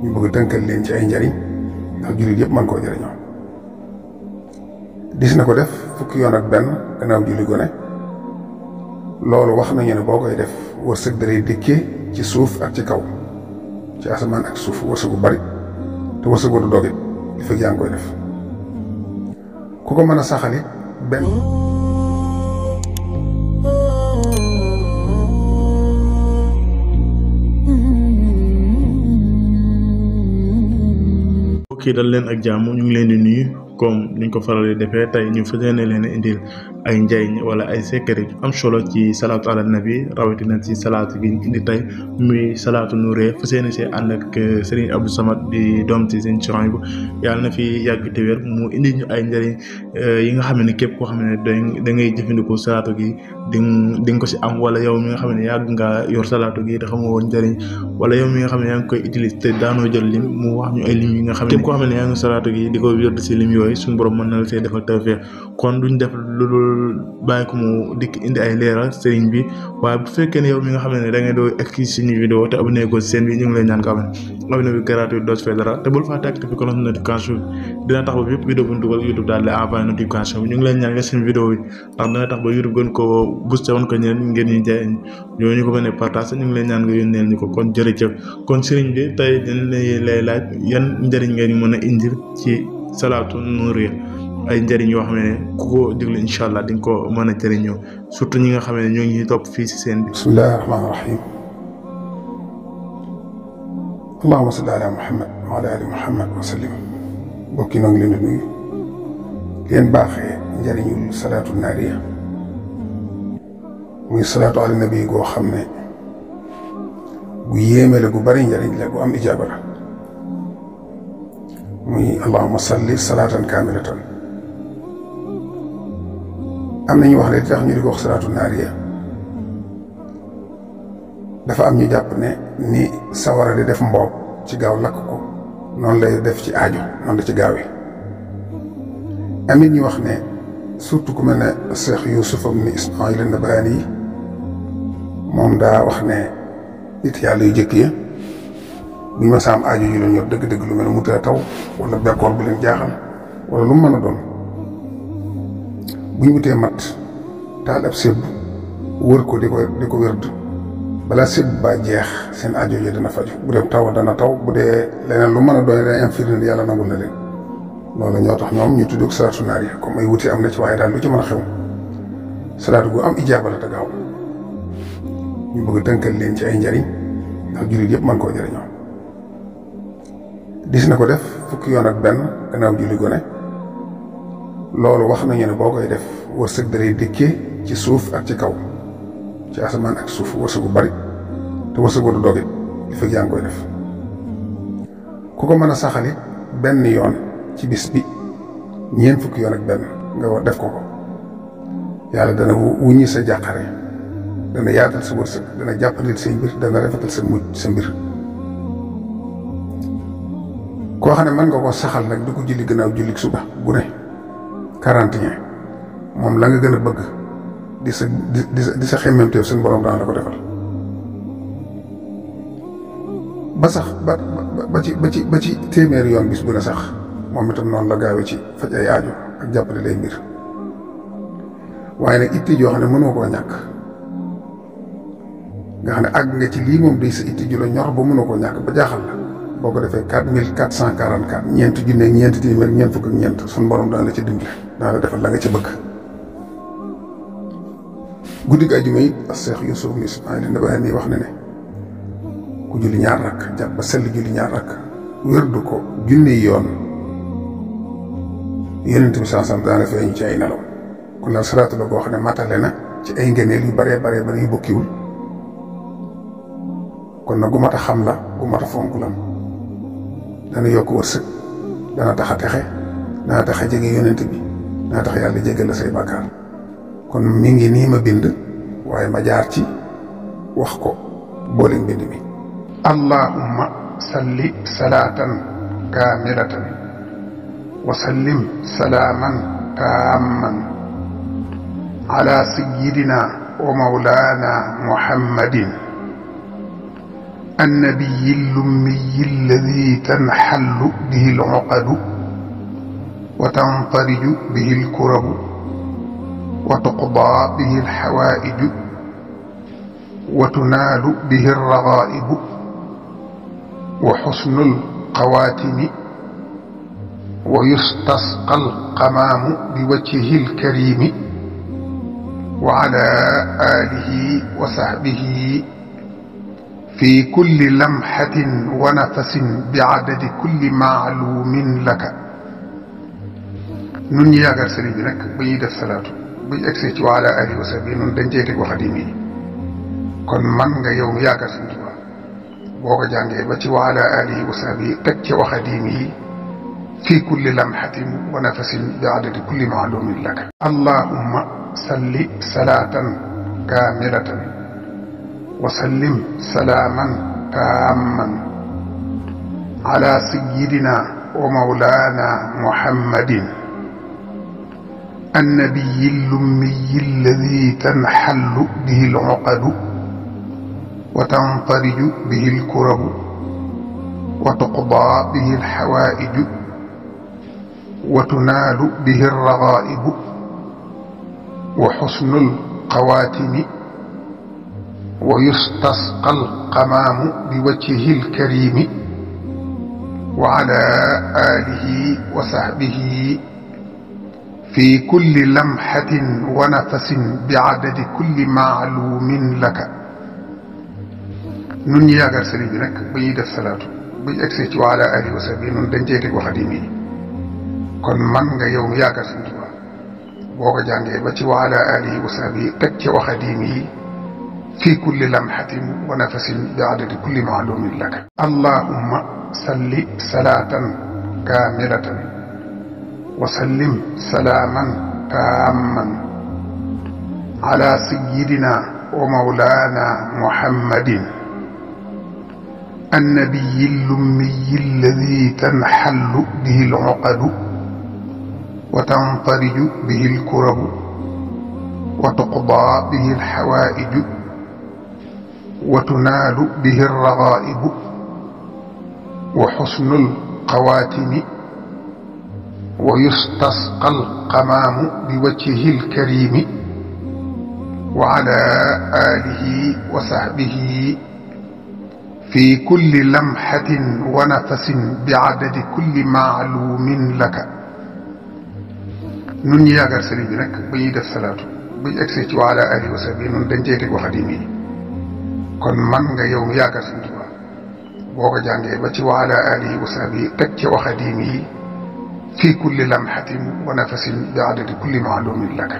ñu bëgg tënkal leen ci ay njariñ ndax jullit yëpp mën koo jëriñoo. dis na ko def fukki yoon ak benn gannaaw julli gone. loolu wax nañu ne boo koy def wërsëg dalay dikkee ci suuf ak ci kaw, ci asamaan ak suuf, wërsëg bu bari te wërsëg du dogit li fekk yaa ngi koy def. ku ko mën a saxalit benn kii dal leen ak jàmm ñu ngi leen di nuyu comme niñ ko faral di defee tey ñu fas yéene leen indil ay njariñ wala ay secret yu am solo ci salaatu ala nabi rawatina ci salaatu gi ñu indi tey muy salaatu nuuree fas yéene see ànd ak Serigne Abdou Samad di doom ci seen Coran bu yàlla na fi yàgg te wér mu indi ñu ay njariñ yi nga xam ne képp koo xam ne da ngay jëfandikoo salaatu gi di nga ko si am, wala yow mi nga xam ne yàgg nga yor salaatu gi te xamoo woon njariñ, wala yow mi nga xam ne yaa ngi koy utiliser te daanoo jël lim mu wax ñu ay lim yi nga xam ne képp koo xam ne yaa ngi salaatu gi di ko yor si lim yooyu suñu borom mën na la see defal tawfeex. kon duñ def lu dul bàyyi ko mu dikk indi ay leeral sëriñ bi. waaye bu fekkee ne yow mi nga xam ne da ngay doo egg ci suñu vidéo te abonné ko seen bi ñu ngi lay ñaan ko abonné bi gratuit doo ci fay dara te bul fàtte activer cloche notification bi dina tax ba bépp vidéo bu ñu dugal YouTube daal di envoyé notification bi. ñu ngi leen ñaan nga seen vidéo bi ndax dina tax ba YouTube gën ko booster woon ko ñeneen ngeen ñu jaay ñu ko mën a partage. ñu ngi leen ñaan nga yónneel ñu ko. kon jërëjëf. kon sëriñ bi tey dañ lay laaj yan njëriñ ngeen mën a indil ci salaatu nuuree, ay njëriñ yoo xam ne ku ko déglu incha allah di nga ko mën a jëriñoo, surtout ñi nga xam ne ñoo ngi topp fii si seen bi. bismillahi rahmaani rahim. allahumma salli ala muhammad wa ala ali muhammad wa sallim. mbokk yi noo ngi leen di nuyu leen baaxee njëriñul salaatu naariya muy salaatu ala nabi goo xam ne gu yéeme la, gu bari njëriñ la, gu am ijaaba la. muy allahumma salli salaatan kaamilatan. am nañu wax ne tax ñu di ko wax salaatu naariya dafa am ñu jàpp ne ni sawara di def mboob ci gaaw lakk ko noonu lay def ci aajo, noonu la ci gaawee. amit ñu wax ne surtout ku mel ne Cheikh Youssouf ibn Ismaïl an-Nabhani yi moom daa wax ne nit yàlla yu jëkk ya bu ñu ma saam aajo yu leen yor dëgg-dëgg lu mel ne mu tëra taw wala bekkoor bu leen jaaxal wala lu mu mën a doon, bu ñu wutee mat taal ab sébb wër ko di ko wërd balaa sébb ba jeex seen aajo yi dana faju. bu dee taw dana taw, bu dee leneen lu mën a doon dana am firnde yàlla nangul na leen. loolu ñoo tax ñoom ñu tudd salaatu naariya. comme ay wuti am na ci waaye daal lu ci mën a xew salaatu gu am ijaaba la te gaaw. ñu bëgg tënkal leen ci ay njariñ ndax jullit yëpp mën koo jëriñoo. dis na ko def fukki yoon ak benn gannaaw julli gone. loolu wax nañu ne boo koy def wërsëg dalay dikkee ci suuf ak ci kaw, ci asamaan ak suuf, wërsëg bu bari te wërsëg du dogit li fekk yaa ngi koy def. ku ko mën a saxalit benn yoon ci bis bi ñeent fukki yoon ak benn nga def ko yàlla dana wuññi sa jàqare, dana yaatal sa wërsëg, dana jàppandil say mbir, dana rafetal sa mujj sa mbir. koo xam ne mën nga ko saxal nag di ko julli gannaaw julli suba bu ne 41 moom la nga gën a bëgg di sa xemmemteef suñu borom dana la ko defal. ba sax ba ci téeméeri yoon bis bu ne sax moom itam noonu la gaawee ci faj ay aajo ak jàppale lay mbir. waaye nag itti joo xam ne mënoo koo ñàkk, nga xam ne àgg nga ci lii moom day sa itti ju la ñor ba mënoo koo ñàkk ba jaaxal la, boo ko defee 4444 ñeenti junne ñeenti téeméer ñeent fukk ak ñeent suñu borom daan la ci dimbali, daan la defal la nga ci bëgg. guddi gi àjjuma it ak Cheikh Youssouf ibn Ismaïl an-Nabhani wax na ne ku julli ñaar rakk jàpp ba sell julli ñaar rakk wérdu ko junne yoon Yonent bi sansam daana feeñu ci ay nelaw. kon nag salaatu la boo xam ne matale na ci ay ngëneel yu baree bari yu bokkiwul. kon nag gu mat a xam la, gu mat a fonk la, dana yokk wërsëg, dana tax a texe, dana tax a jege Yonent bi, dana tax yàlla jégal la say bàkkaar. kon mi ngi nii ma bind waaye ma jaar ci wax ko boole mbind mi. allahumma salli salaatan kaamilatan wa sallim salaaman taamman ala sayyidina wa mawlaana muhammadin النبي الأمي الذي تنحل به العقد وتنفرج به الكرب وتقضى به الحوائج وتنال به الرغائب وحسن القواتم ويستسقى القمام بوجهه الكريم وعلى آله وصحبه في كل لمحة ونفس بعدد كل معلوم لك. nun ñi yaakaar sëriñ bi nag ba ñuy def salaatu bu ñu egsee ci wa ala alihi wa sahbihi nun dañ cey teg wa xadim yi kon man nga yow mi yaakaar sëriñ Tuubaa boo ko jàngee ba ci wa ala alihi wa sahbihi teg ci wa xadim yi fi kulli lamhatin wa nafasin bi adadi kulli maalumin laka. allahumma salli salaatan kaamilatan wa sallim salaaman taamman ala sayyidina wa mawlaana muhammadin النبي الأمي الذي تنحل به العقد وتنفرج به الكرب وتقضى به الحوائج وتنال به الرغائب وحسن القواتم ويستسقى القمام بوجهه الكريم وعلى آله وصحبه في كل لمحة ونفس بعدد كل معلوم لك. nun ñi yaakaar sëriñ bi nag ba ñuy def salaatu bu ñu egsee ci wa ala alihi wa sahbihi nun dañ cey teg wa xadim yi kon man nga yow mi yaakaar sëriñ Tuubaa boo ko jàngee ba ci wa ala alihi wa sahbihi teg ci wa xadim yi fi kulli lamhatin wa nafasin bi adadi kulli maalumin laka. allahumma salli salaatan kaamilatan وسلم سلاما تاما على سيدنا ومولانا محمد النبي الأمي الذي تنحل به العقد وتنفرج به الكرب وتقضى به الحوائج وتنال به الرغائب وحسن القواتم ويستسقى القمام بوجهه الكريم وعلى آله وصحبه في كل لمحة ونفس بعدد كل معلوم لك. nun ñi yaakaar sëriñ bi nag ba ñuy def salaatu bu ñu egsee ci wa ala alihi wa sahbihi nun dañ cey teg wa xadim yi kon man nga yow mi yaakaar sëriñ Tuubaa boo ko jàngee ba ci wa ala alihi wa sahbihi teg ci wa xadim yi في كل لمحة ونفس بعدد كل معلوم لك.